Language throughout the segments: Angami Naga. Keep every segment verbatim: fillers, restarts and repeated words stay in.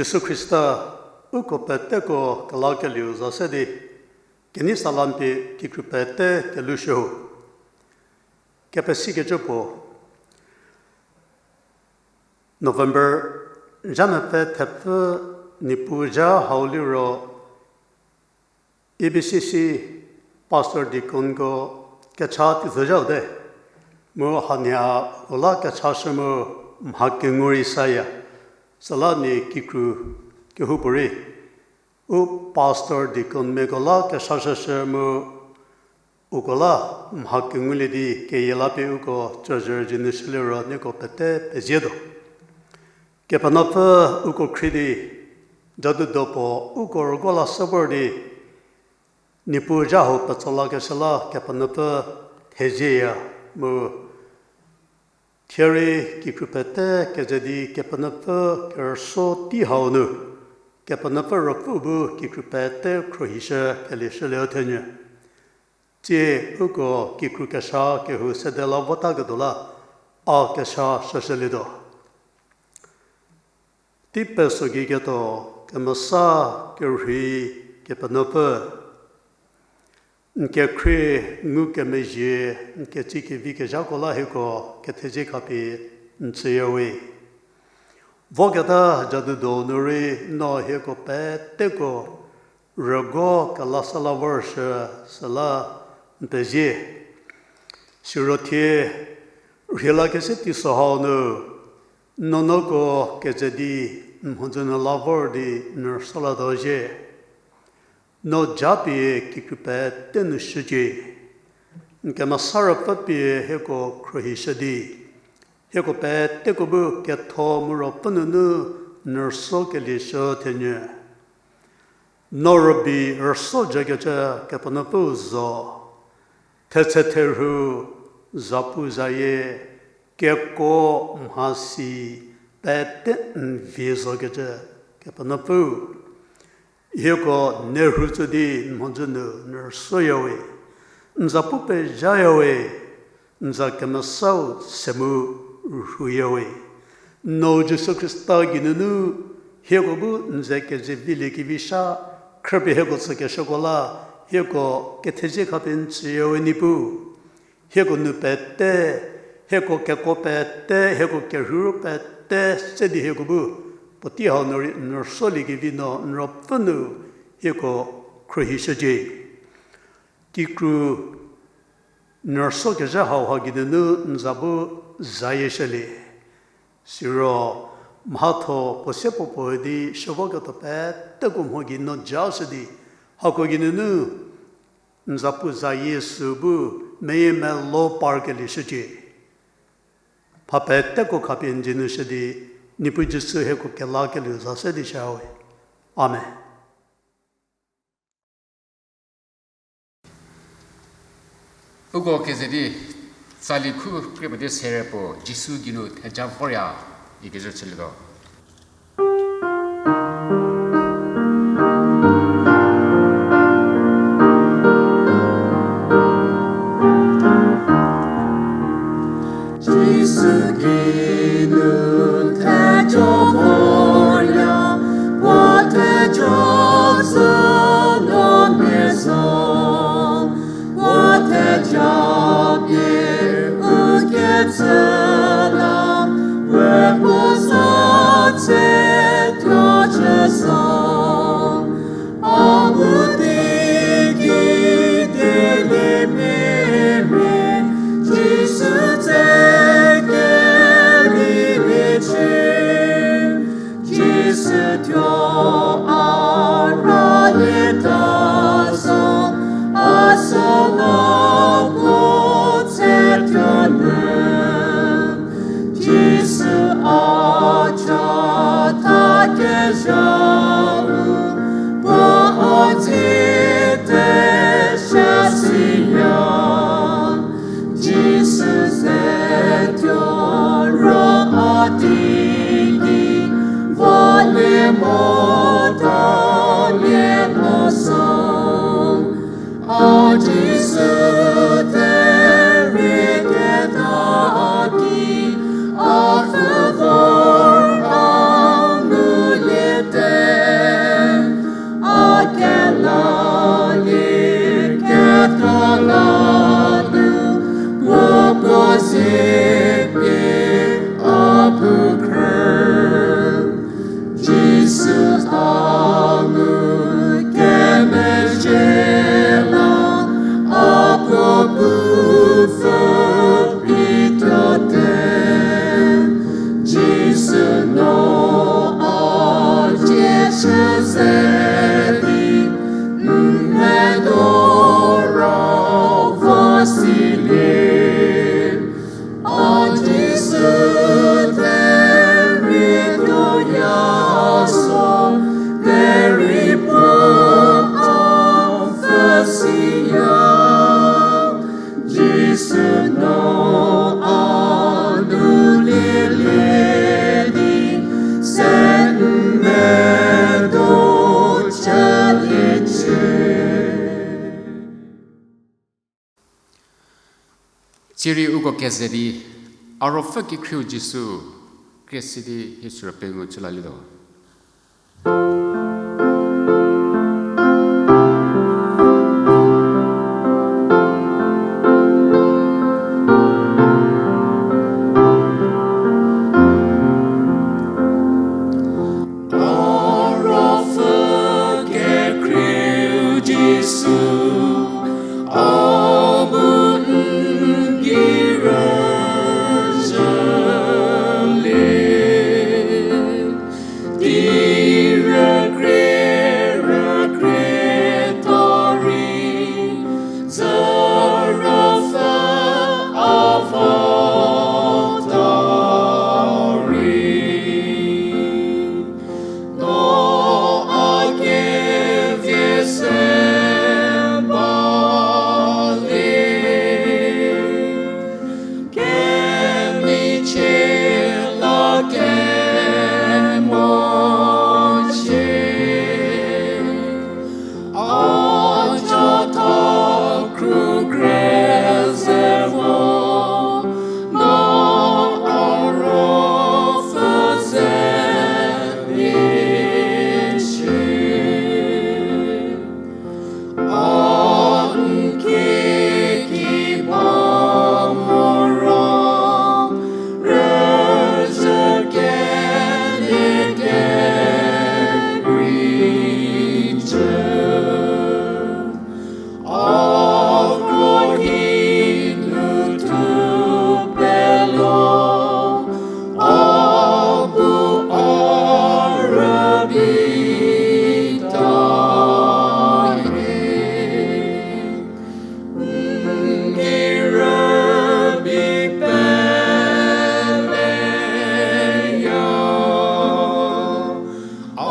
Jisu Khrista uko peteko kelakelieu za se di, kenei salam pie kikru pete kelushü ho. Kepesikecü puo, November zha mepfü thepfü Niepuu zha hau liro, E B C C pastor deaconko kecha tizü zhau te. Mu hanie uko la kechashü mu mha kengu rei saya. Süla nie kikru kehoupuorei, u pastor deaconmiako la kechashüshü mu uko la mha kengulie di keyie la pie uko treasurer geinu shüliro nieko pete pezietuo. Kepenuopfü uko khrie di, jadu do puo uko rüguo la se vor di, Niepuu zha hau petso lakeshü la Kepenuopfü thezieya mu thie rei kikru pete keze di Kepenuopfü kerüsuo tei hau nu, Kepenuopfü Ruopfü bu kikru pete khruohishü kelieshülie thenyü. Tsie uko kikru kesha kehou sede la vota ketuo la, a kesha shüshülietuo. Tei peso gei ketuo, kemesa kerhei Kepenuopfü, n kekhrie ngukemezhie, n ketsie kevi kezhako la hieko kethezie khapie n tsüyawe. Voketa jadu do nu rei no hieko peteko rüguo kelasa la vorshü süla n pezie. Siro thie rhielakeshü teiso hau nu, n nuonuoko keze di n mhodzü nu la vor di n rüsuo latuo zhie. No japie kikru pete nu shücie. N kemesa Ruopfü pie hieko khruohishü di, hieko peteko bu ketho mu Ruopfü nunu n rüsuo kelieshü thenyü. No rübei rüsuo jakecü Kepenuopfüu zo. Thetse therhu, zapu zayie, kekuo, mhasi, pete n vie zokecü Kepenuopfüu. Hieko nerhu tsü di n mhodzü nu n rüsuoyawe. N za pu pezhayawe. N za kemesau se mu rhuyawe. No Jisu Khrista geinunu hieko bu n ze kezevilie kevi sha, khrüpie hieko tsükeshüko la hieko kethezie khapie n tsüyawe Niepuu. Hieko nu pete, hieko kekuo pete, hieko kerheiro pete se di hieko bu puotei hau nu rei n rüsuoliekevi no n Ruopfü nu hieko khruohishücie. Kikru n rüsuokezha hauha geinunu n za bu zayie shülie. Siro mhatho puo se puo puo di shüvoketuo peteko mho gei no ja shü di, hako geinunu n za pu zayie sü bu meyie melo parkelieshücie. Mha peteko khapie n dzie nu shü di, Niepuu Jisu hieko kelakelieu za se di shawe. Amen. Uko keze di, tsali khu krie puo di sere puo Jisu geinu theja vorya, ikezhü chülietuo. Jisu geinu theja vorya, puo theja sü no mia zo. Puo theja pie u ketsü la, we puo sa Kelalie kethala nu puo puo zepie a pukhrü. Jisu a ngu kemezhie la a puo pupfü pituote. Jisu no a cie chü ze di, n medo ro vo silie. A Jisu derei tuoyaso, derei puo a pfü siya. Jisu no a nu lielie di, se n medo chüliecie. Tsierei uko keze di, A Ruopfü Kekhrieu Jisu, krie si di hie sürü pengou chü lalietuo. A Ruopfü Kekhrieu Jisu, a bu n gei rüzhülie. Di rükrie rükrie tuo rei, zürüpfü a vo tuo rei, no a kevie se balie. Kemichie la kemochie, a chatha khrükre ze vo, no a Ruopfü ze pie chie. A n kiüki ba moro, rüzhü kelie kekrei chü. A krohi nu thupelo, a bu a rübei ta hie. N gei rübei peleya, a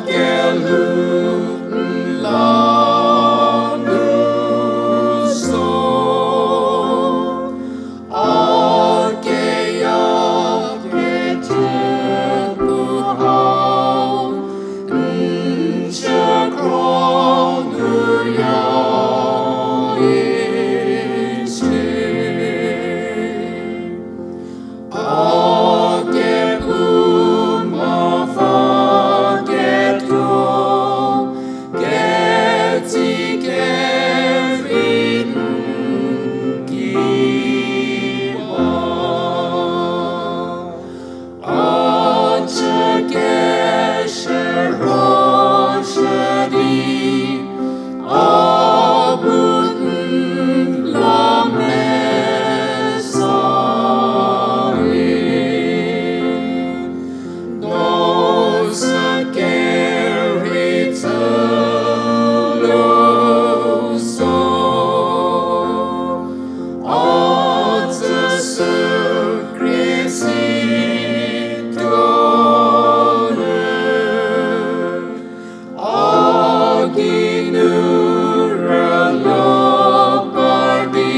kelhou n la nu zo. A keya kecü pu hau, n chükhro nu yaliecie. A kepu mava ketho, ketsi kevi n ki ba. A chü keshürho shü di, a bu n la mesalie. No sü kerhei tsülu zo, a tsüsü krie si tuo nu. A geinu rülo par di,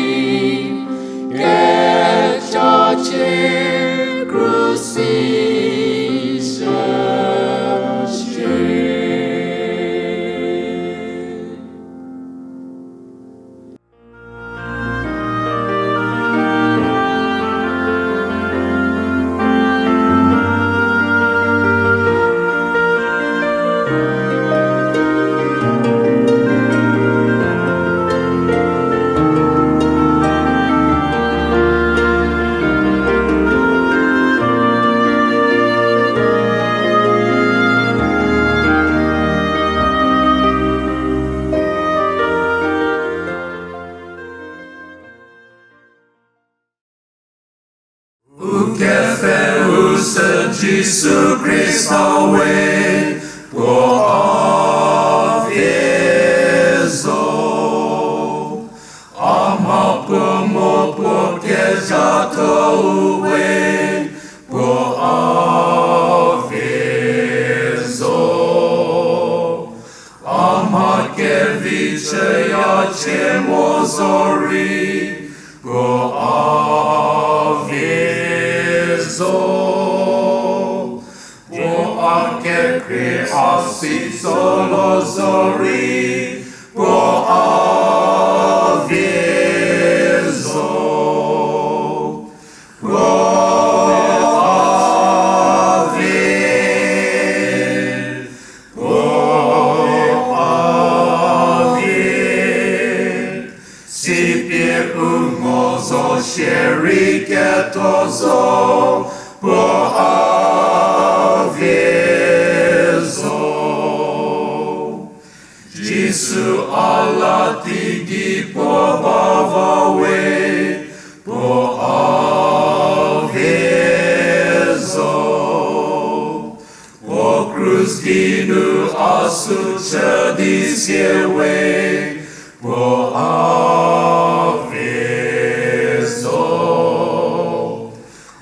kecha chie krusi shücie. Jisu Khrista we, puo a vie zo. A mha puo mo puo kezhatho-u we, puo a vie zo. A mha kevi chüya chie mo zorei, puo a vie zo. Puo a kekhrie a si tso lo zorei, puo a vie zo. Puo a vie, puo a vie. Sipie u ngo zo shierei ketho zo, puo a vie zo. Jisu a la teigei puo bava we, puo a vie zo. Puo krus geinu a sü chü di sie we, puo a vie zo.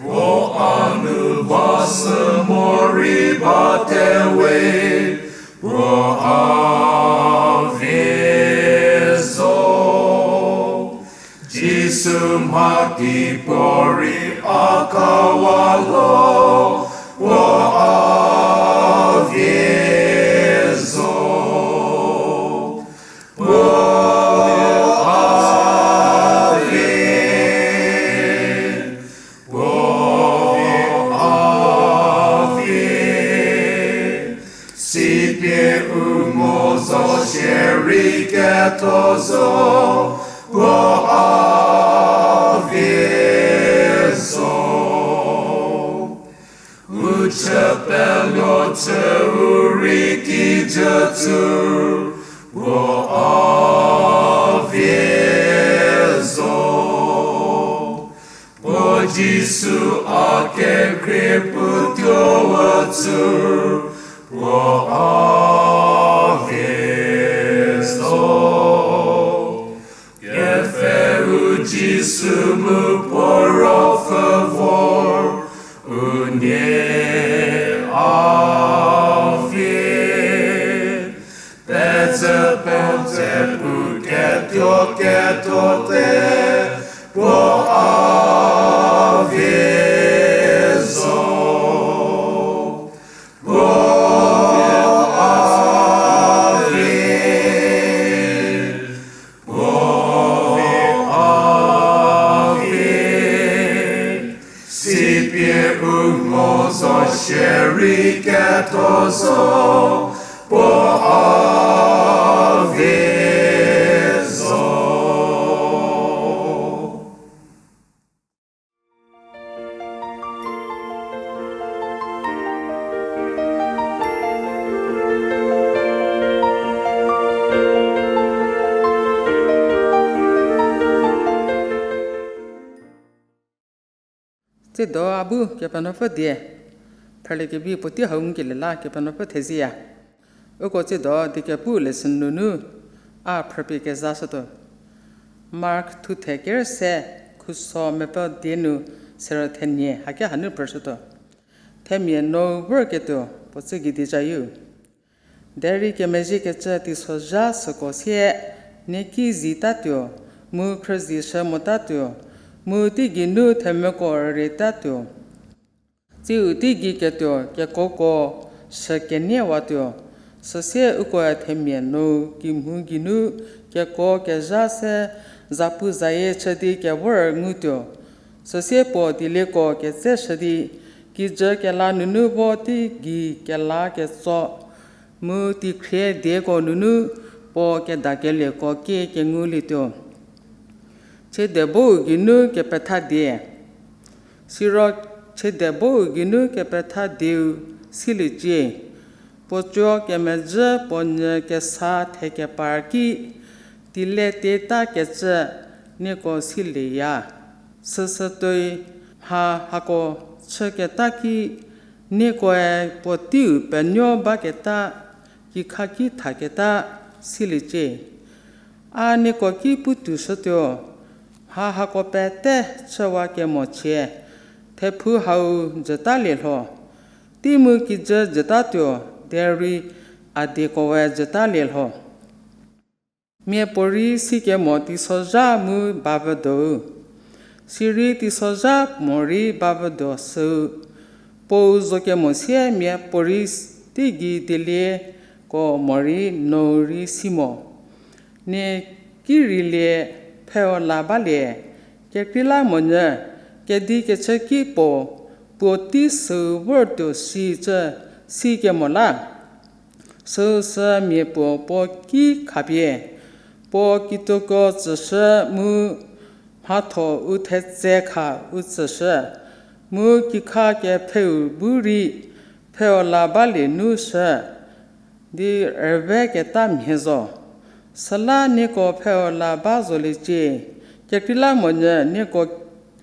Puo a nu ba sü morei bate we, puo a vie zo. Jisu mha ki puorei a khawa lo, puo a vie zo. Puo a vie, puo a vie. Sipie u ngo zo shierei ketho zo, puo a vie zo. U chü peluo chü u rei kijü tsu, puo a vie zo. Puo Jisu a kekhrie puo tuo ücü, puo a vie zo. Kepfheu Jisu mu puo ruopfü vor, unie a vie. Pezü pezü pu ketuo ketuo te, puo a vie zo. Puo a vie, puo a vie. Sipie u ngo zo shierei ketho zo, puo a vie zo. Tsiedo a bu Kepenuopfü die phrüliekevi puotei hau ngukelie la Kepenuopfü thezieya. Uko tsiedo diekepu lesson nunu a phrüpie kezashütuo. Mark thuthe kerü se, khuso mepfü die nu serü thenie hake hanu phrüshütuo. Themia nou vorketuo puo tsü gei di cayieu. Derei kemezhiekecü teisozha süko sie, niaki zitatuo, mu khrüzishü motatuo, mu teigei nu themvüko rürietatuo. Tsiu teigei ketuo kekoko shü keniewatuo, süsie ukoe themia nu kimhie geinu keko kezha se zapuzayie chü di kevor ngutuo. Süsie puo dielieko ketseshü di, kijü kela nunu vo teigei kela ketso, mu teikhrie dieko nunu puo kedakelieko kie kengulietuo. Chiedebou geinu kepetha die. Siro chiedebou geinu kepetha dieu siliecie. Puo co kemezhü puo nyü kesa thekepar ki, teilie tieta kecü nieko silieya. Süsütuoi mha hako chüketa ki, Niekoe puoteiu penuo baketa, kikhaki thaketa siliecie. A nieko ki putuoshütuo, mha hako pete chüwa kemochie, thephu hau jütalie lho. Tei mu kijü jütatuo, derei a diekoe jütalie lho. Miapuorei sikemo teisozha mu bavüdo-u, sirei teisozha morei bavüdo süu, puou zo kemo sie miapuorei teigei dielieko morei nou rei si mo. Nie ki reilie pfheo la balie, kekreilamonyü kedi kechü ki puo, puotei süu vortuo shicü sikemo la. Süusü mia puo puo ki khapie, puo kituoko tsüshü mu mhatho u thetse kha u tsüshü, mu kikha kepfheu bu rei pfheo la balie nu shü di rüve keta mhie zo. Süla nieko pfheo la ba zoliecie, kekreilamonyü nieko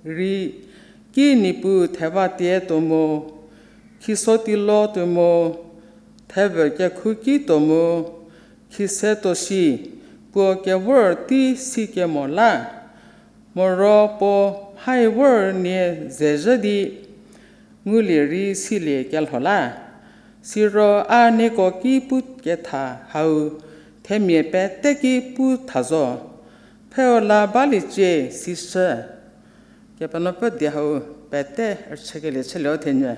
rei ki Niepuu thevatie tuo mu, khiso teilo tuo mu, thevü kekhuki tuo mu, khise tuo shi, puo kevor tei sikemo la. Moro puo hai vor nie zezhü di ngulie rei silie kelho la. Siro a nieko ki pu ketha hau themia pete ki pu tha zo. Pfheo la baliecie sishü. Kepenuopfü die hau pete rüchükelie chülie-o thenyü.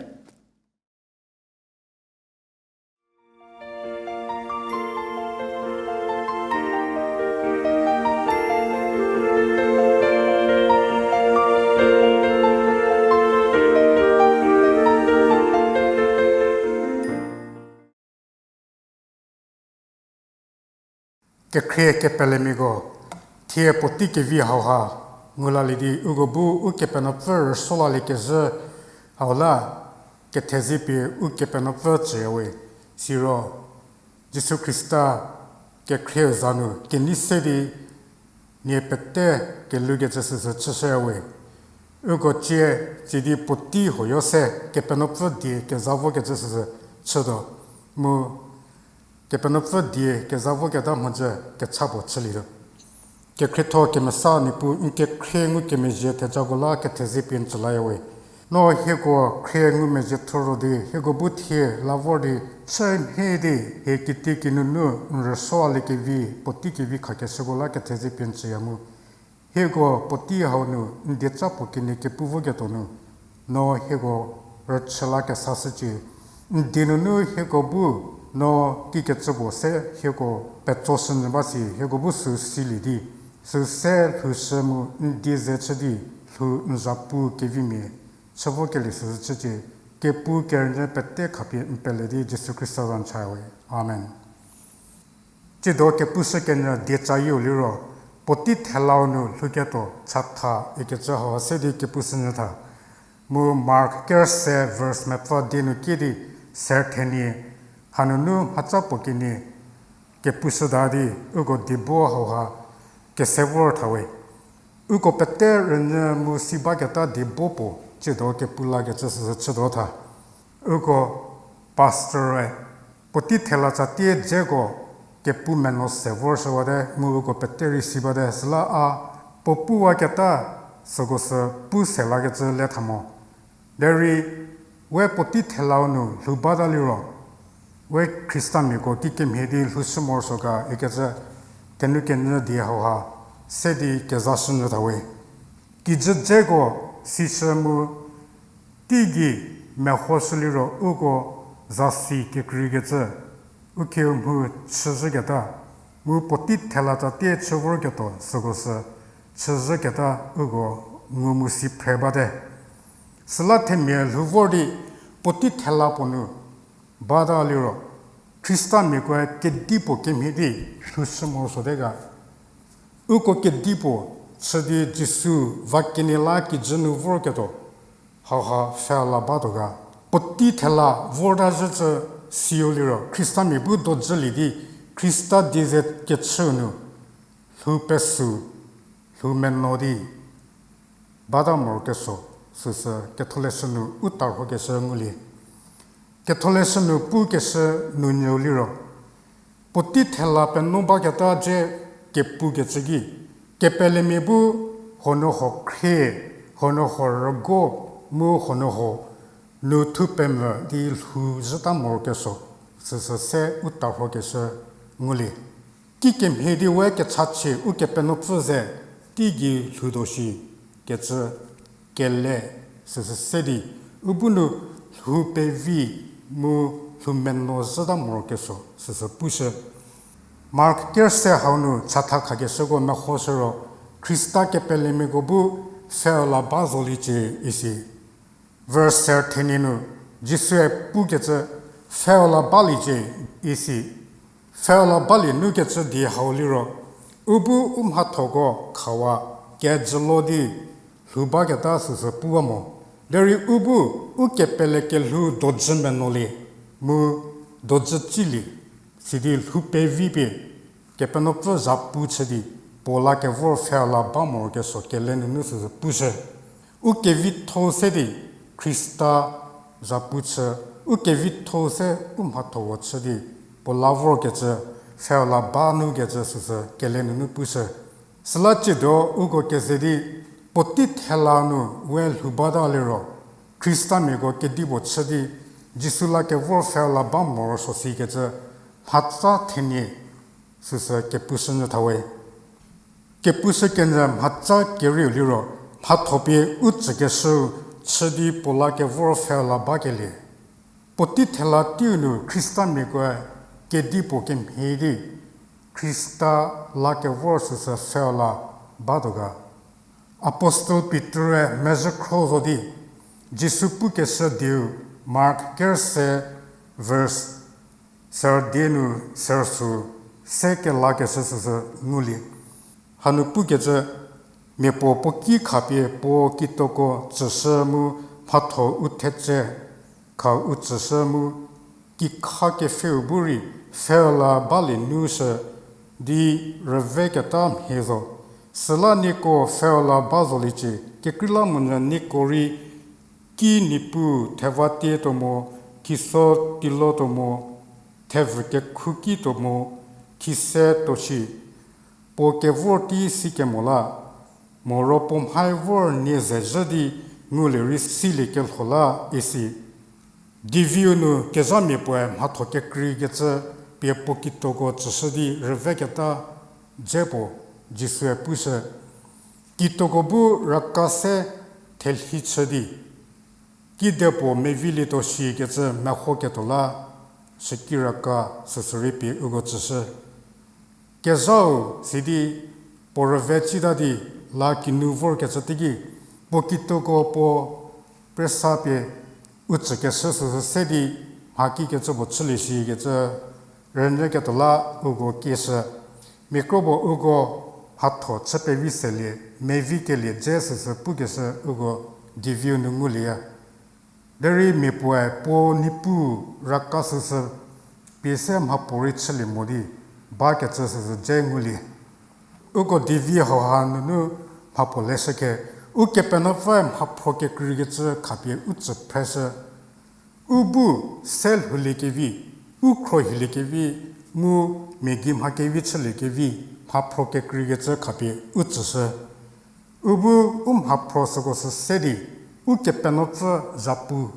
Kekhrie kepelemiako, thie puotei kevi hauha ngu lalie di uko bu Ukepenuopfü rüsuo laliekezhü hau la kethezie pie Ukepenuopfü tsüyawe. Siro Jisu Khrista kekhrie za nu kenei se di nie pete kelhoukecü süsü chüshüyawe. Uko cie, tsidi puotei huoyo se Kepenuopfü die kezha vokecü süsü chütuo, mu Kepenuopfü die kezha voketa mhodzü kecha puo chülietuo. Kekhrietho kemesa Niepuu n kekhrie ngukemezhie thejako la kethezie pie n tsü layawe. No hieko khrie ngumezhie thuro di hieko bu thie la vor di chü mhie di hie kitieki nunu n rüsuo laliekevi puotei kevi khakeshüko la kethezie pie n tsüya mu hieko puotei hau nu n dieca puo kenie kepu voketuo nu, no hieko rüchü la kesashücie. N die nunu hieko bu no kikecü puo se hieko petsoshünyü ba si hieko bu süu silie di, süu se lhoushü mu n die ze chü di lhou n zhapu kevimia chü vokelie süsü chücie. Kepu kerünyü pete khapie n pele di Jisu Khrista za n chawe. Amen. Tsiedo kepushü kenyü diecayieu liro, puotei thelau nu lhouketuo chatha ikecü hau se di kepushünyü tha. Mu Mark kerüse verse mepfü die nu ki di ser thenie, hanunu mhaca puo kenie kepushüta di uko diebo hauha kese vor thawe. Uko pete rünyü mu si baketa diebo puo tsiedo kepu lakecü süsü chütuo tha. Uko pastor-e puotei thela tsatie dzeko kepu meno se vorshüwate mu uko pete rei si bate süla a puo puwaketa süko sü pu se lakecü le tha mo. Derei we puotei thelau nu lhou bata liro, we Khristamiako kikemhie di lhoushü morosuo ga ikecü thenukenyü die hauha se di kezashünyü thawe. Kijü dzeko sishü mu teigei mehoshü liro uko zasi kekreikecü u khieu mhu chüzhüketa, mu puotei thela tsatie chü vorketuo süko sü chüzhüketa uko ngu mu si phre bate. Süla themia lhou vor di puotei thela puo nu bata liro, Khristamiakoe kedipuo kemhie di lhoushü morosuote ga. Uko kedipuo chü di Jisu va kenie la kijü nu vorketuo hauha pfhe la batuo ga. Puotei thela vorta zhücü siu liro Khristamia bu dojülie di Khrista die ze kechüu nu lhou pesü, lhou meno di bata morokesuo süsü ketholeshü nu u tarhokeshü ngulie. Ketholeshü nu pukeshü nunyüu liro, puotei thela penuo baketa dze kepukecü ki, kepelemia bu huonuo huo khrie, huonuo huo rügo, mu huonuo huo nu thu pemvü di lhou zhüta morokesuo, süsü se u tarhokeshü ngulie. Kikemhie di we kechachie Ukepenuopfü ze teigei lhoutuo shi kecü kele süsü se di, u bu nu lhou pevi mu lhou menuo zhüta morokesuo süsü pushü. Mark kerüse hau nu chatha khakeshüko mehoshü ro, Khrista kepelemiako bu pfheu la ba zoliecie isi. Verse ser thenie nu Jisue pukecü, pfheu la baliecie isi. Pfheu la balie nukecü die hau liro, u bu u mhathoko khawa kejülo di lhou baketa süsü puwa mo. Derei u bu u kepele kelhou dojü menuolie, mu dojü cilie, sidi lhou pevi pie Kepenuopfü zhapu chü di, puo la kevor pfheu la ba morokesuo kele nunu süsü pushü. U kevitho se di Khrista zhapu chü, u kevitho se u mhatho-u chü di, puo la vorkecü, pfheu la ba nukecü süsü kele nunu pushü. Süla tsiedo uko keze di, puotei thela nu we lhou bata liro, Khristamiako kedipuo chü di, Jisu la kevor pfheu la ba morosuo sikecü, mhatsa thenie süsü kepushünyü thawe. Kepushü kenyü mhatsa kerieu liro, mhatho pie u tsükeshüu chü di puo la kevor pfheu la bakelie. Puotei thela teiu nu Khristamiakoe kedipuo kemhie di, Khrista la kevor süsü pfheu la batuo ga. Apostle Pitor-e mezhükhro zo di, Jisu pukeshü dieu Mark kerüse verse ser die nu ser sü se kelakeshü süsü ngulie. Hanu pukecü, mia puo puo ki khapie puo kitoko tsüshü mu mhatho u thetse kha u tsüshü mu, kikha kepfheu bu rei pfheu la balie nu shü di rüveketa mhie zo. Süla nieko pfheu la ba zoliecie, kekreilamonyü nieko rei ki niepuu thevatie tuo mo, khiso tilo tuo mo, thevü kekhuki tuo mo, khise tuo shi, puo kevor tei sikemo la, moro puo mhai vor nie zezhü di ngulie rei siliekelho la isi. Diviu nu kezhamia puoe mhatho kekreikecü pie puo kitoko tsüshü di rüveketa dze puo Jisue pushü. Kitoko bu raka se thelhi chü di, kidepuo mevilietuo shikecü mehoketuo la, süki raka süsü rei pie uko tsüshü. Kezhau sidi puo rüve cita di la kinu vorkecü teiki, puo kitoko puo presa pie u tsükeshü süsü se di mhakikecü puo chülie shikecü rünyüketuo la uko kieshü. Mia kropuo uko mhatho chü pevi selie, mevikelie dze süsü pukeshü uko Diviu nu ngulieya. Derei mia puoe puo niepuu raka süsü pie se mhapuorei chülie mo di bakecü süsü dze ngulie. Uko Divi hauha nunu mhapuo leshükhe, Ukepenuopfüe mhaphro kekreikecü khapie u tsü phreshü. U bu se lhouliekevi, u khro hieliekevi, mu mia gei mha kevi chüliekevi, mhaphro kekreikecü khapie u tsüshü. U bu u mhaphro süko sü se di, Ukepenuopfü zhapu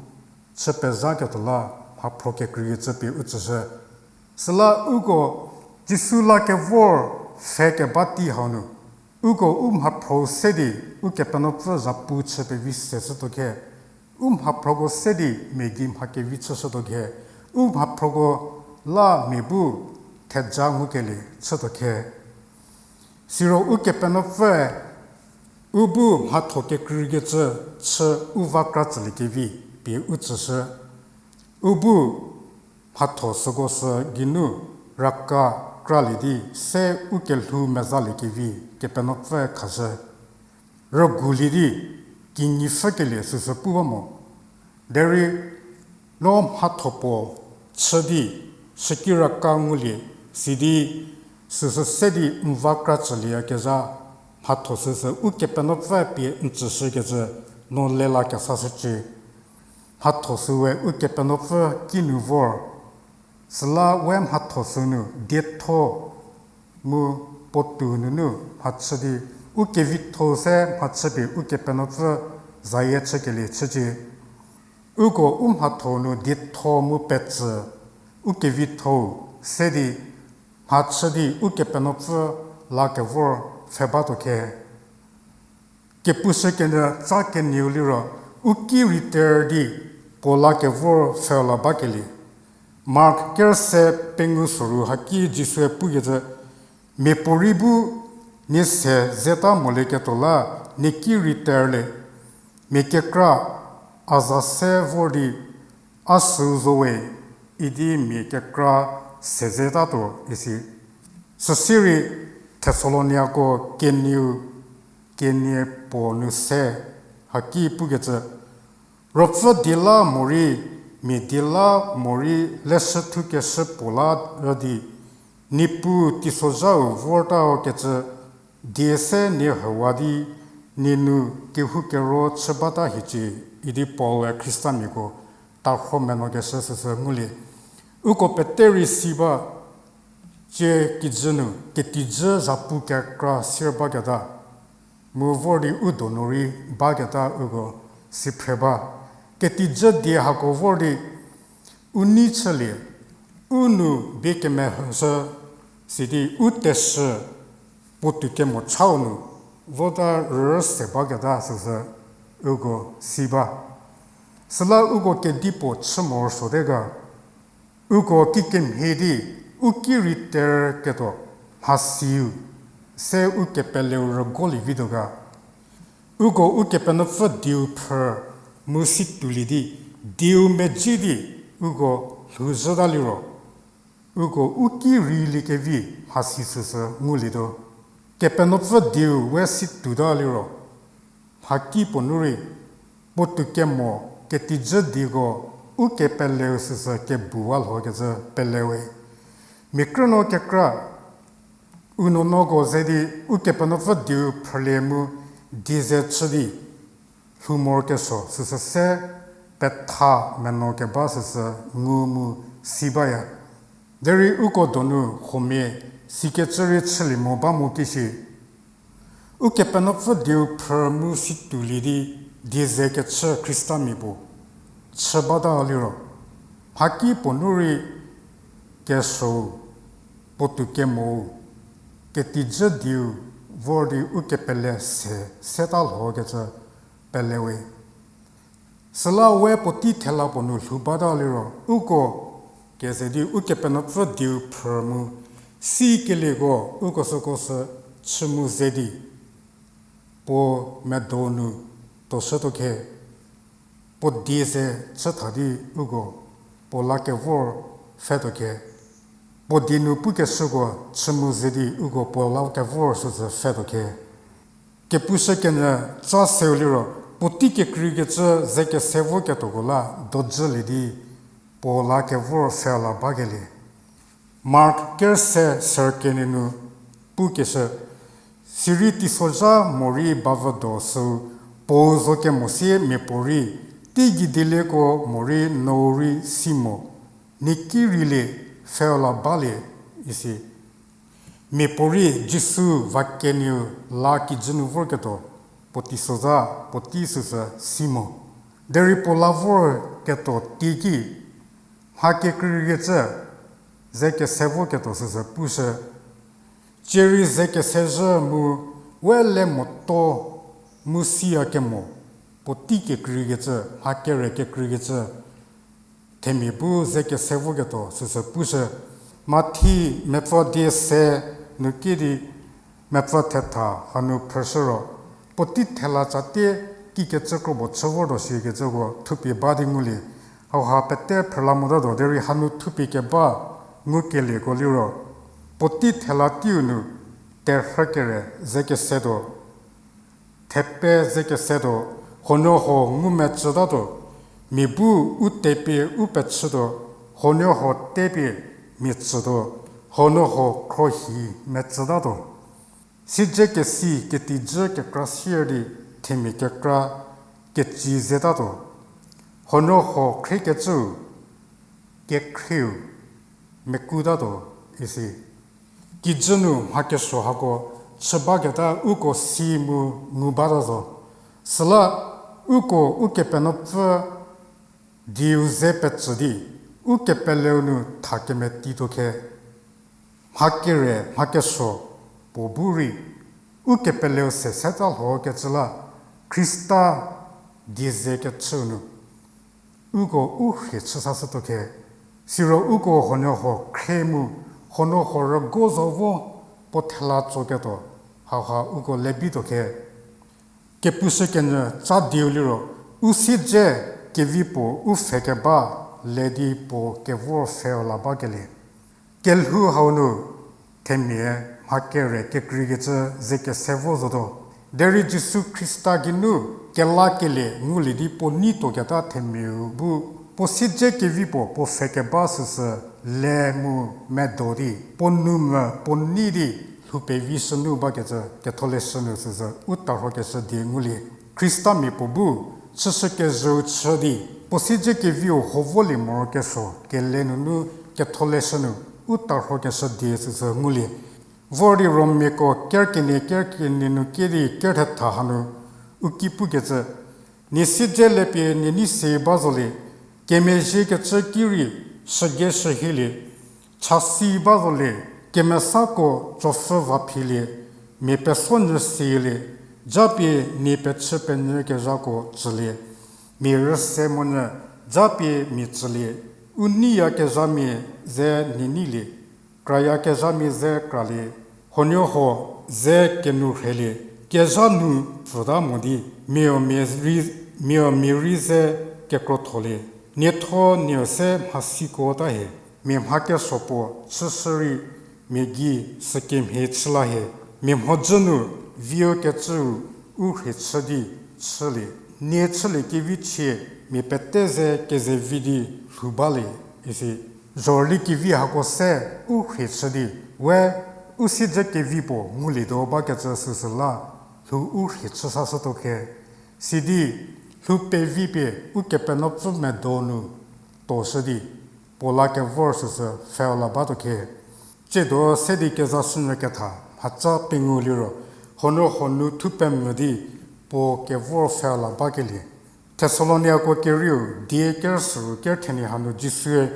chü pezhaketuo la mhaphro kekreikecü pie u tsüshü. Süla uko Jisu la kevor pfhe keba tei hau nu, uko u mhaphro se di Ukepenuopfü zhapu chü pevi seshütuo khe, u mhaphroko se di mia gei mha kevi chüshütuo khe, u mhaphroko la mia bu theja ngukelie chütuo khe. Siro Ukepenuopfüe u bu mhatho kekreikecü chü u va kra tsüliekevi pie u tsüshü. U bu mhatho süko sü geinu raka kralie di se u kelhou mezaliekevi Kepenuopfü khashü. Rügulie di kinyi pfhükelie süsü pu ba mo. Derei no mhatho puo chü di süki raka ngulie, sidi süsü se di n va kra tsülieyakezha mhatho süsü Ukepenuopfü pie n tsüshükecü no lela kesashücie. mhatho süwe Ukepenuopfü kinu vor, süla we mhatho sünu dietho mu puotou nunu mhachü di, ukevitho se mhachüpie Ukepenuopfü zayie chükelie chücie. Uko u mhatho nu dietho mu petsü, ukevitho se di mhachü di Ukepenuopfü lakevor pfhe batuo khe. Kepushü kenyü tsa kenieu liro, u ki rei ter di puo lakevor pfhe la bakelie. Mark kerüse pengou soru haki Jisue pukecü, miapuorei bu nie se zeta molieketuo la nie ki rei terlie, mia kekra a za se vor di, a süu zo we, idi mia kekra se zetatuo isi. Süsirei Thesaloniako kenieu kenie puo nu se haki pukecü, ruopfü die la morei, mia die la morei leshü thukeshü puo la rü di, Niepuu teisozhau vortakecü die se nie hüwa di, nie nu kehoukero chü bata hiecie, idi Paul-e Khristamiako tarho menokeshü süsü ngulie. Uko pete rei si ba, tsie kijü nu ketijü zhapu kekra sir baketa, mu vor di u donu rei baketa uko si phre ba. Ketijü die hako vor di u nei chülie, u nu bie kemehüshü, sidi u teshü puotou kemo chau nu vota rüse baketa süsü uko si ba. Süla uko kedipuo chü morosuote ga, uko kikemhie di u ki rei terketuo mhasiu se u kepeleu rügolie vituo ga. Uko Ukepenuopfü dieu phrü mu si toulie di, dieu medzi di uko lhouzhüta liro, uko u ki reilie kevi mhasi süsü ngulietuo. Kepenuopfü dieu we si touta liro, mhakipuo nu rei puotou kemo ketijü dieko u kepeleu süsü kebuwa lhokecü pelewe. Mia krünuo kekra u nuonuoko ze di Ukepenuopfü dieu phrülie mu die ze chü di lhou morokesuo süsü se petha meno keba süsü ngu mu si baya. Derei uko donu huomia sikecü rei chülie mo ba mo kishi. Ukepenuopfü dieu phrü mu si toulie di die ze kechü Khristamia puo chü bata liro, mhakipuo nu rei kesuou, puotou kemou, ketijü dieu vor di u kepele se seta lhokecü pelewe. Süla we puotei thela puo nu lhou bata liro, uko keze di Ukepenuopfü dieu phrü mu sikelieko uko süko sü chü mu ze di puo medo nu tuoshütuo khe, puo die ze chü tha di uko puo la kevor pfhetuo khe, puo die nu pukeshüko chü mu ze di uko puo la kevor süsü pfhetuo khe. Kepushü kenyü tsa seu liro, puotei kekreikecü ze kese voketuoko la dojülie di puo la kevor pfhe la bakelie. Mark kerüse serkenie nu pukeshü, sirei teisozha morei bavüdo süu puou zo kemo sie miapuorei, teigei dielieko morei nou rei si mo, nie ki reilie pfhe la balie, isi. Miapuorei Jisu va kenieu la kijü nu vorketuo, puo teisozha, puotei süsü si mo. Derei puo la vorketuo teiki, mha kekreikecü ze kese voketuo süsü pushü. Tsie rei ze kesezhü mu we le moto mu siya kemo, puotei kekreikecü, mha kere kekreikecü, themia bu ze kese voketuo süsü pushü. Mathi mepfü die se nu ki di mepfü thetha hanu phrüshü ro, puotei thela tsatie kikecü krobo chü vortuo shikecüko thupie ba di ngulie. Hauha pete phrüla motatuo derei hanu thupie keba ngukelieko liro, puotei thela teiu nu terhü kere ze kesetuo, thepe ze kesetuo, huonuoho ngumecütatuo, mia bu u tepie u pechütuo, huonuoho tepie mia tsütuo, huonuoho khrohi metsütatuo. Siedzekesi ketijü kekra sier di themia kekra ketsi zetatuo. Honoho khriekecüu, kekhrieu, mekutatuo isi. Kijü nu mha kesuo hako chü baketa uko si mu ngu bata zo. Süla uko Ukepenuopfü dieu ze petsü di, ukepeleu nu tha kemetituo khe, mha kere mha kesuo puo bu rei, ukepeleu se seta lhokecü la, Khrista die ze kechüu nu uko u rhie chü sashütuo khe, siro uko honoho khrie mu, honoho rügo zo vo puo thela tsoketuo, hauha uko le bituo khe. Kepushü kenyü ca dieu liro, u siedze kevi puo u pfhe keba le di puo kevor pfhe-u la bakelie. Kelhou hau nu themia mha kere kekreikecü ze kese vo zotuo. Derei Jisu Khrista geinu kelakelie ngulie di puo nei tuoketa themiau bu, puo siedze kevi puo puo pfhe keba süsü le mu medo di, puo nou mu puo nei di lhou pevi shünu bakecü Ketholeshü nu süsü u tarhokeshü die ngulie. Khristamia puo bu chüshükezhüu chü di, puo siedze keviu ho volie morokesuo kele nunu Ketholeshü nu u tarhokeshü die süsü ngulie. Vor di Rommiako ker kenie ker kenie nu kie di ker thetha hanu u ki pukecü, nie siedze le pie nie nei se ba zolie, kemezhiekecü ki rei shügei shühielie, chasi ba zolie, kemesako tsopfhü va philie, mia peso nyü silie, japie nie pechü penyü kezhako tsülie, mia rüse monyü, japie mia tsülie, u neiyakezhamia ze nie neilie, krayakezhamia ze kralie, honuoho ze kenu rhelie, kezha nu pfüta mo di, miau mia rei, miau mia rei ze kekrotholie, nietho nieu se mhasiko ta hie, mia mha kesuo puo chüshü rei mia gei sükemhie chü la hie, mia mhodzü nu viu kecüu u rhie chü di chülie, nie chülie kevi chie mia pete ze kezevi di lhou balie, isi. Zhorüli kevi hako se u rhie chü di, we u siedze kevi puo ngulietuo bakecü süsü la lhou u rhie chü sashütuo khe, sidi lhou pevi pie Ukepenuopfü medo nu tuoshü di, puo la kevor süsü pfhe-u la batuo khe. Tsiedo se di kezashünyü ketha mhaca pengou liro, honuoho nu thu pemvü di puo kevor pfhe-u la bakelie. Thesaloniako kerieu die ker süru ker thenie hanu Jisue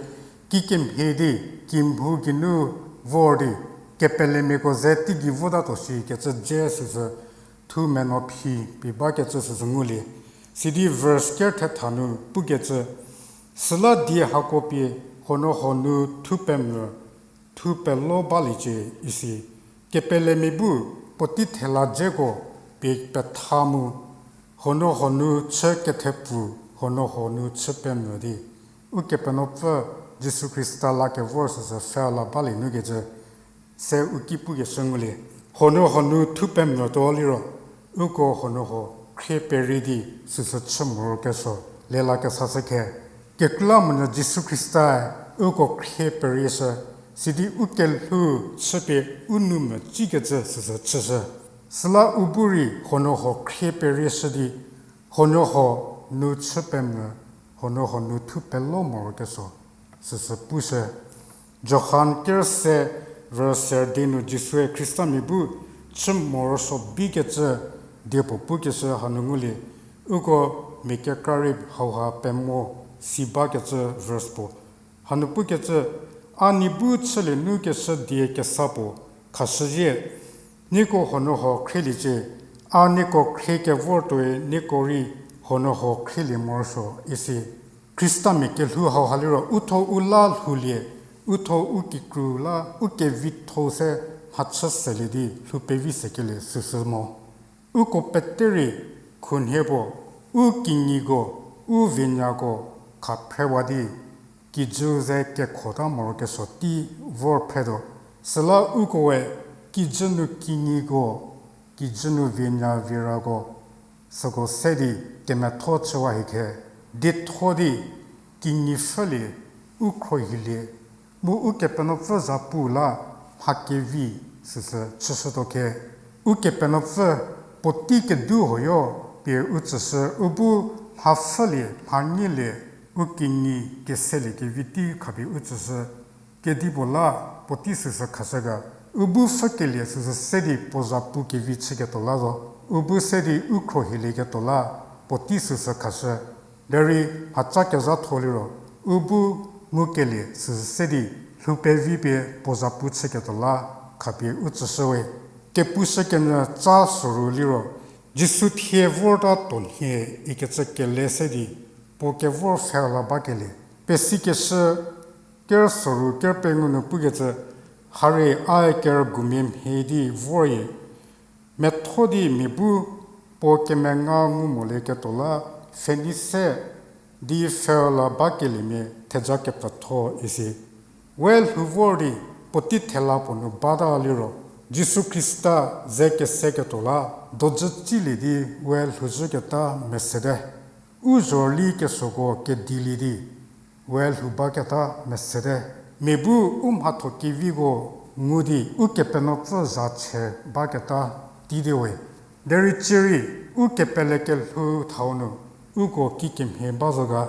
kikemhie di kimhu geinu vor di, kepelemiako ze teigei votatuo shi kecü dze süsü thu menuo phi pie bakecü süsü ngulie. Sidi verse ker thetha nu pukecü, süla die hako pie honuoho nu thu pemvü, thu pelo baliecie isi. Kepelemia bu puotei thela dzeko pie petha mu, honuoho nu chü kethepfu, honuoho nu chü pemvü di, Ukepenuopfü Jisu Khrista la kevor süsü pfhe-u la balie nu kecü se u ki pukeshü ngulie. Honuoho nu thu pemvütuo liro, uko honuoho khrie perie di süsü chü morokesuo lelakesashü khe. Kekreilamonyü Jisu Khrista-e uko khrie perieshü, sidi u kelhou chüpie u nou mecikecü süsü chüshü. Süla u bu rei honuoho khrie perieshü di, honuoho nu chü pemvü, honuoho nu thu pelo morokesuo süsü pushü. Johan ker se verse ser di nu Jisue Khristamia bu chü morosuo bikecü die puo pukeshü hanu ngulie, uko mia kekra rei hauha pemo si bakecü verse puo. Hanu pukecü, a nie bu chülie nu keshü die kesa puo khashüzhie, nieko honuoho khrieliecie, a nieko khrie kevortuoi nieko rei honuoho khrielie morosuo isi. Khristamia kelhou hauha liro uthuo u la lhoulie, uthuo u kikru la u kevitho se mhachü selie di lhou pevi sekelie süsü mo. Uko pete rei khunhie puo, u kinyiko, u vienyako khaphrewa di, kijü ze kekhota morokesuo tei vor phretuo. Süla ukoe kijü nu kinyiko, kijü nu vienya vierako, süko se di kemetho chüwa hie khe, dietho di kinyipfülie, u khruohilie, mu Ukepenuopfü za pu la mha kevi süsü chüshütuo khe. Ukepenuopfü puotei kedu huoyo pie u tsüshü u bu mhapfhülie, mhanyilie, u kinyi keseliekevi tei khapie u tsüshü. Kedipuo la puotei süsü khashü ga, u bu pfhükelie süsü se di puo zhapu kevi chüketuo la zo. U bu se di u khruohilieketuo la puotei süsü khashü. Derei mhaca kezhatho liro, u bu ngukelie süsü se di lhou pevi pie puo zhapu chüketuo la khapie u tsüshüwe. Kepushükenyü ca soru liro, Jisu thie vorta tuonhie ikecü kele se di puo kevor pfhüla bakelie. Pesikeshü ker soru ker pengou nu pukecü, harie a kerügumia mhie di voryie, metho di mia bu puo kemenga ngu molieketuo la pfhenei se di pfhüla bakeliemia theja kepfütho isi. We lhou vor di puotei thela puo nu bata liro, Jisu Khrista ze keseketuo la dojü tsilie di we lhouzhüketa mesete. U zhorüli kesoko kedilie di we lhou baketa mesete. Mia bu u mhatho keviko ngu di Ukepenuopfü za chü baketa tei di we. Derei cierei u kepele kelhou thau nu uko kikemhie ba zo ga.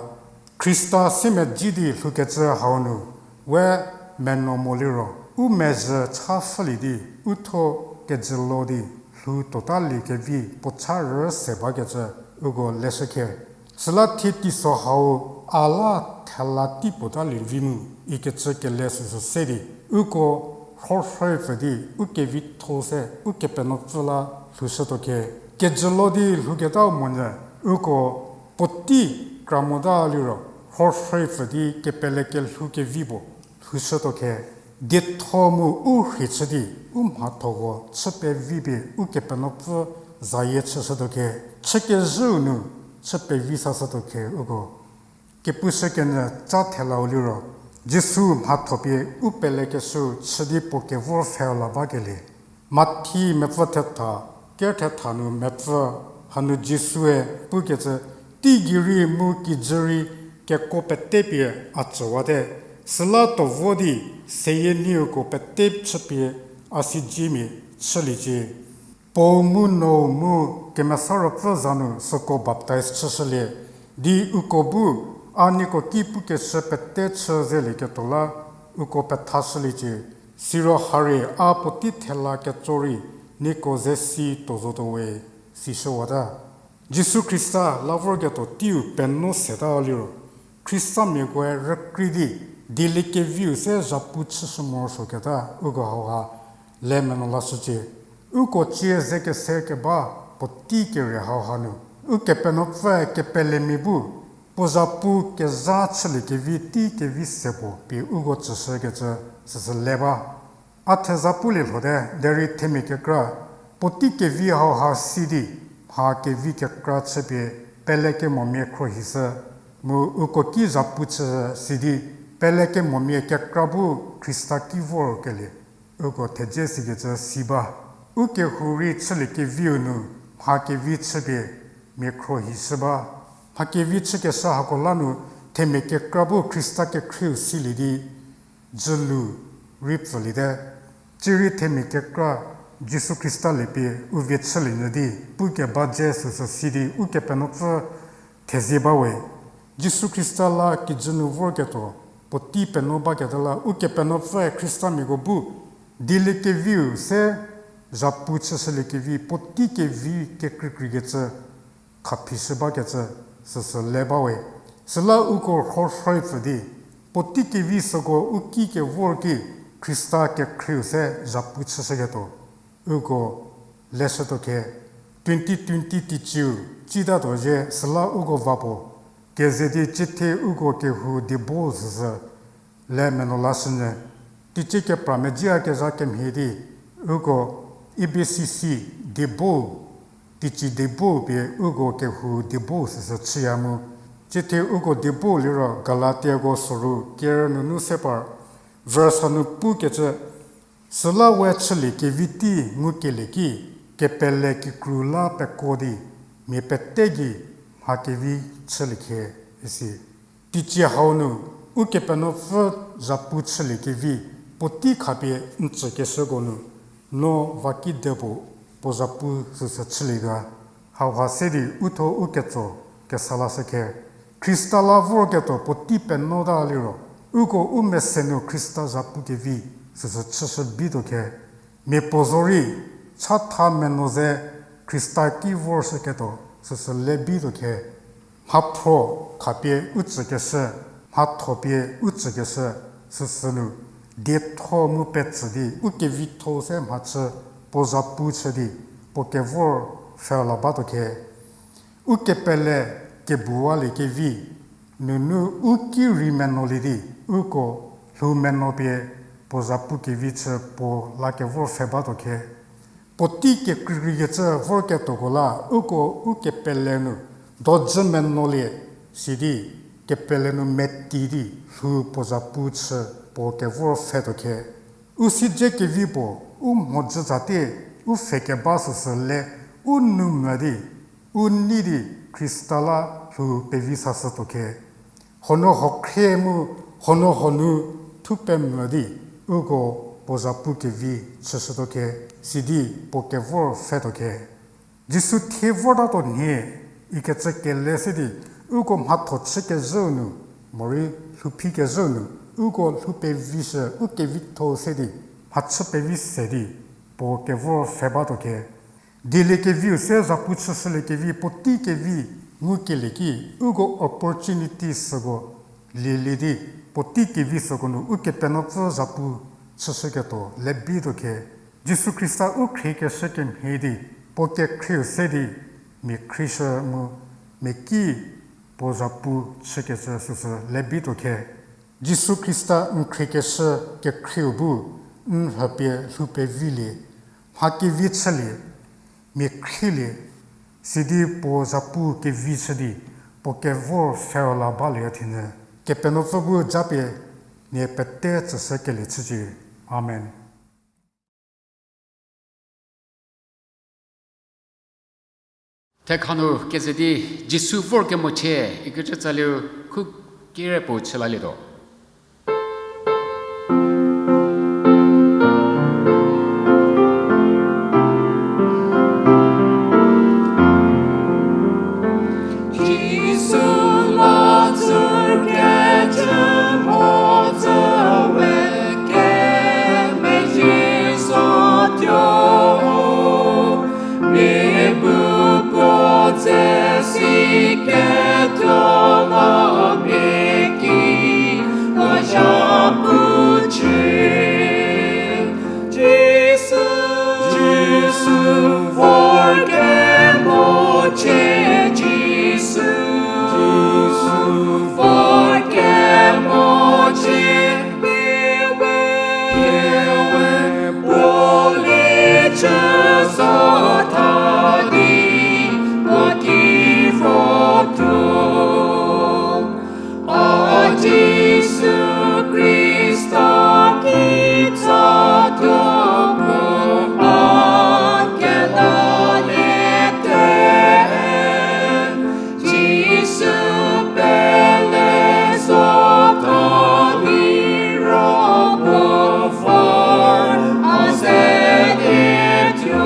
Khrista siemedzi di lhoukecü hau nu we menuo mo liro, u mezhü cha pfhülie di uthuo kejülo di lhou tuotaliekevi puo cha rüse bakecü uko leshükhie. Süla thie teiso hau a la thela tei puotalie vi mu ikecü kele süsü se di, uko rhorhoi pfü di u kevitho se Ukepenuopfü la lhoushütuo khe. Kejülo di lhouketau monyü uko puotei kra mota liro, rhorhoi pfü di kepele kelhou kevi puo lhoushütuo khe. Dietho mu u rhei chü di u mhathoko chü pevi pie Ukepenuopfü zayie chüshütuo khe. Chükezhüu nu chü pevi sashütuo khe uko. Kepushükenyü ca thelau liro, Jisu mhatho pie u pelekeshüu chü di puo kevor pfhüla bakelie. Mathi mepfü thetha, ker thetha nu mepfü, hanu Jisue pukecü, teigei rei mu kijü rei kekuo pete pie a tsüwate. Süla tuo vo di seyie nieko pete chüpie a siedzemia chüliecie. Puou mu Nuou mu Kemesa Ruopfü za nu süko baptaiz chüshülie, di uko bu a nieko ki pukeshü pete chü zelieketuo la uko pethashüliecie. Siro harie a puotei thela ketso rei nieko ze si tuo zotuo we, sishüwata. Jisu Khrista la vorketuo teiu penuo seta liro, Khristamiakoe rükrei di dieliekeviu se zhapu chüshü morosuoketa uko hauha le menuo lashücie. Uko cie ze kese keba puotei kere hauha nu Ukepenuopfü kepelemia bu puo zhapu kezha chüliekevi tei kevi se puo pie uko tsüshükecü süsü le ba. A theza pulie lhote, derei themia kekra puotei kevi hauha si di mha kevi kekra chüpie pelekemomia khruohishü, mu uko ki zhapu chü si di pelekemomia kekra bu Khrista ki vorkelie uko thedze sikecü si ba. U kehou rei chüliekeviu nu mha kevi chüpie mia khruohishü ba. Mha kevi chükeshü hako la nu themia kekra bu Khrista kekhrieu silie di dzülu rei pfüliete. Tsierei themia kekra Jisu Khrista lie pie u vie chülie nyü di pukeba dze süsü si di Ukepenuopfü thezie bawe. Jisu Khrista la kijü nu vorketuo puotei penuo baketa la Ukepenuopfüe Khristamiako bu dieliekeviu se zhapu chüshüliekevi puotei kevi kekreikreikecü khaphishü bakecü süsü le bawe. Süla uko rhorhoi pfü di puotei kevi süko u ki kevor ki Khrista kekhrieu se zhapu chüshüketuo uko leshütuo khe. Twenty twenty teicieu tsitatuo zhie süla uko va puo keze di tsiethie uko kehou diebo süsü le menuo lashünyü. Teicie kepra medzia kezha kemhie di uko E B C C diebo, teicie diebo pie uko kehou diebo süsü chüya mu. Tsiethie uko diebo liro Galatiako soru ker nunu se par, verse hanu pukecü, süla we chülie kevi tei ngukelie ki, kepele kikru la pekuo di mia pete gei mha kevi chülie khe, isi. Teicie hau nu Ukepenuopfü zhapu chülie kevi puotei khapie n tsükeshüko nu, no va kidepuo puo zhapu süsü chülie ga. Hauha se di uthuo u ketso kesa lashü khe. Khrista la vorketuo puotei penuota liro, uko u mese nu Khrista zhapu kevi süsü chüshü bituo khe. Mia puo zorei, chatha menuo ze Khrista ki vorshüketuo süsü le bituo khe. Mhaphro khapie u tsükeshü, mhatho pie u tsükeshü, süsü nu, dietho mu petsü di u kevitho se mhachü puo zhapu chü di, puo kevor pfhe la batuo khe. U kepele kebuwalie kevi, nunu u ki rei menuolie di, uko lhou menuo pie puo zhapu kevi chü puo la kevor pfhe batuo khe. Puotei kekreikrei kecü vorketuoko la, uko u kepele nu dojü menuolie, sidi kepele nu meti di lhou puo zhapu chü puo kevor pfhe tuo khe. U siedze kevi puo, u mhodzü zate, u pfhe keba süsü le, u nou mvü di, u nei di Khrista la lhou pevi sashütuo khe. Hono hokhrie mu, hono honu thu pemvü di, uko puo zhapu kevi chüshütuo khe, sidi puo kevor pfhe tuo khe. Jisu thie vortatuo nhie, ikecü kele se di, uko mhatho chükezhüu nu, morei lhouphie kezhüu nu, uko lhou pevishü u kevitho se di, mhachü pevi se di, puo kevor pfhe batuo khe. Dieliekeviu se zhapu chüshüliekevi puotei kevi ngukelie ki, uko opportunity süko lielie di, puotei kevi süko nu Ukepenuopfü zhapu chüshüketuo le bituo khe. Jisu Khrista u khriekeshü kemhie di, puo kekhrieu se di, mia khrieshü mu, mia ki puo zhapu chükecü süsü le bituo khe. Jisu Khrista n khriekeshü kekhrieu bu, n rhüpie lhou pevilie, mha kevi chülie, mia khrielie, sidi puo zhapu kevi chü di, puo kevor pfhe la balieya thinyü. Kepenuopfü bu japie nie pete tsüshükelie chücie. Amen. Thekhanu keze di Jisu vorkemochie ikecü tsaliu khu kire puo chülalietuo. Jisu la tsükecü mhodzü we kemezhie zotuo, mia bu puo dze siketuo la mia ki puo zhapu chü. Jisu, Jisu vorkemochie, Jisu, Jisu vorkemochie, pie we, pie we puo lie chü zo tha di, puo ki votuo. A Jisu Khrista kitsa tuo bu a kelaliete. Jisu pele zo tha liro puo vor a ze tuo.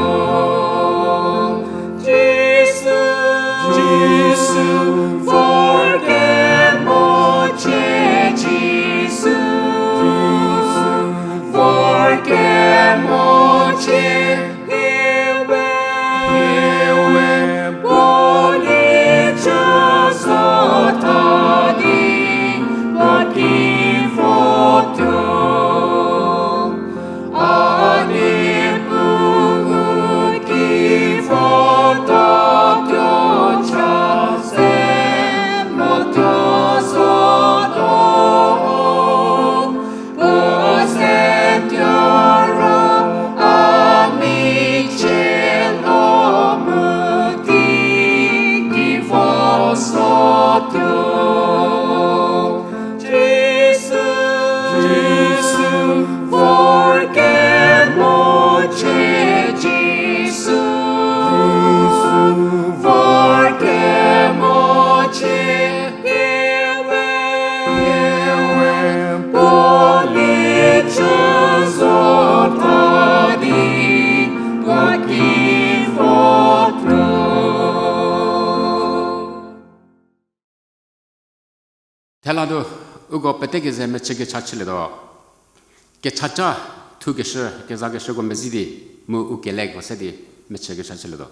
Thela do, uko pete keze mechü kecha chülietuo. Kechaca thukeshü, kezakeshüko mezi di, mu u keleko se di mechü kecha chülietuo.